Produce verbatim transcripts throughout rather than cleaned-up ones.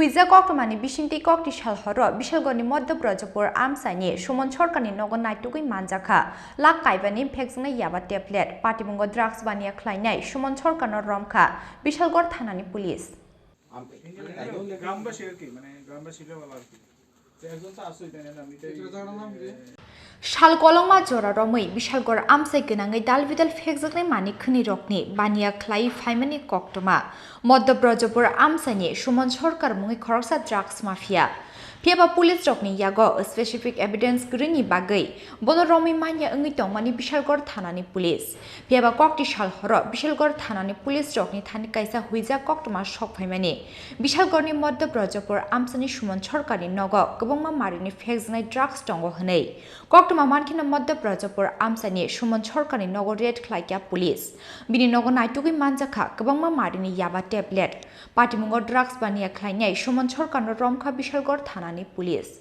Huijak koktwmani bisingtwi kokti sal horo Bishalgorni Madhya Brajapur amchaini Suman Sarkarni nogo naitugwi manjakha lakh kaibani phekjaknai yaba tablet, patimungo drugs baniya khlainai Suman Sarkarno romkha Bishalgor thanani police. গ্রামবাসী আর কি, মানে গ্রামবাসী লেভেল আর কি। তো একজন তো আসোই, তাই না? আমি তো এই, Sal kolokma jora romwi Bishalgor amchai gwnangwi dalbidal phekjaknai manwi khwnirokni baniya khlaiwi phaimani koktwma Madhya Brajapur amchaini Suman Sarkar mungwi khoroksa drugs mafia. Phiyaba police rokni yago specific evidence kwrwini bagwi bono romwi manya wngwi tongmani Bishalgor thanani police. Phiyaba kokti sal horo Bishalgor thanani police rokni thani kaisa huijak koktwma sok phaimani. Bishalgorni Madhya Brajapur amchaini Suman Sarkarni nogo kwbangma marini phekjaknai drugs tongo hwnwi koktwma mankheno Madhya Brajapur amchaini Suman Sarkarni nogo raid khlaikha police. Bini nogo naitugwi manjakha kwbangma marini yaba tablet. Patimungo drugs baniya khlainai Suman Sarkarno romkha Bishalgor thanani police.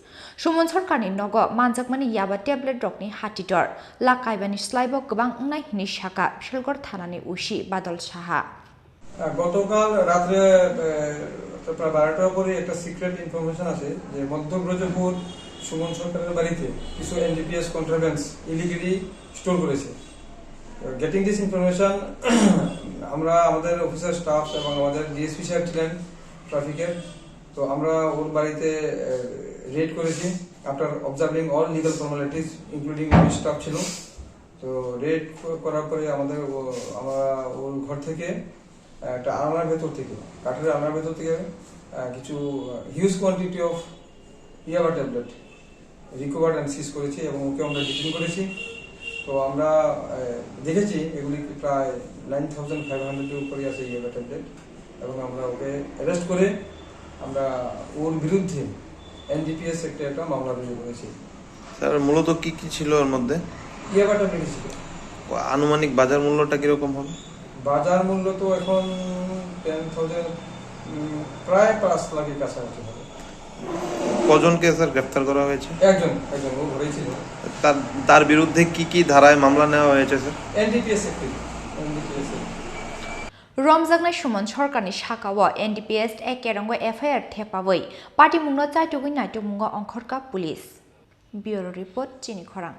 Suman Sarkarni nogo manjakmani yaba tablet rokni hatitor lakh kaibani slaibo kwbang wngnai hwnwi sakha Bishalgor thanani O C Badal Saha. আহ, গতকাল রাত্রে, আহ, প্রায় বারোটার পরে একটা secret information আসে যে মধ্য ব্রজপুর সুমন সরকারের বাড়িতে কিছু এনডিপিএস কন্ট্রাব্যান্ডস ইলিগালি স্টোর করেছে। গেটিং দিস ইনফরমেশন, আমরা, আমাদের অফিসার স্টাফ এবং আমাদের ডিএসপি স্যার ছিলেন ট্রাফিকের, তো আমরা ওর বাড়িতে রেড করেছি। After observing all legal formalities, including office staff ছিল, তো রেড করার পরে আমাদের ও-, আমরা ওর ঘর থেকে একটা আলনার ভেতর থেকে, কাঠের আলনার ভেতর থেকে, আহ, কিছু হিউজ কোয়ান্টিটি অফ ইয়াবা ট্যাবলেট রিকভার্ড অ্যান্ড সিজ করেছি এবং ওকে আমরা ডিটেইন করেছি। তো আমরা, আহ, দেখেছি এগুলি প্রায় নাইন থাউজেন্ড ফাইভ হান্ড্রেডের উপরে আছে ইয়াবা ট্যাবলেট, এবং আমরা ওকে অ্যারেস্ট করে আমরা ওর বিরুদ্ধে এনডিপিএস একটা, একটা মামলা রুজু করেছি। স্যার, মূলত কি কি ছিল ওর মধ্যে? ইয়াবা ট্যাবলেট ছিল। আনুমানিক বাজার মূল্যটা কিরকম হবে? বাজার মূল্য তো এখন টেন থাউজেন্ড, উম, প্রায় পাঁচ লাখের কাছাকাছি হবে। কজনকে স্যার গ্রেপ্তার করা হয়েছে? একজন, একজন, ও ঘরেই ছিল। তার, তার বিরুদ্ধে কি কি ধারায় মামলা নেওয়া হয়েছে স্যার? এনডিপিএস একটি, এনডিপিএস একটি। Romjaknai Suman Sarkarni sakao N D P S Act kerongo F I R thepawi patimungno chaitugwi naitukmungo ongkhorkha police. Bureau Report, Chini Khorang.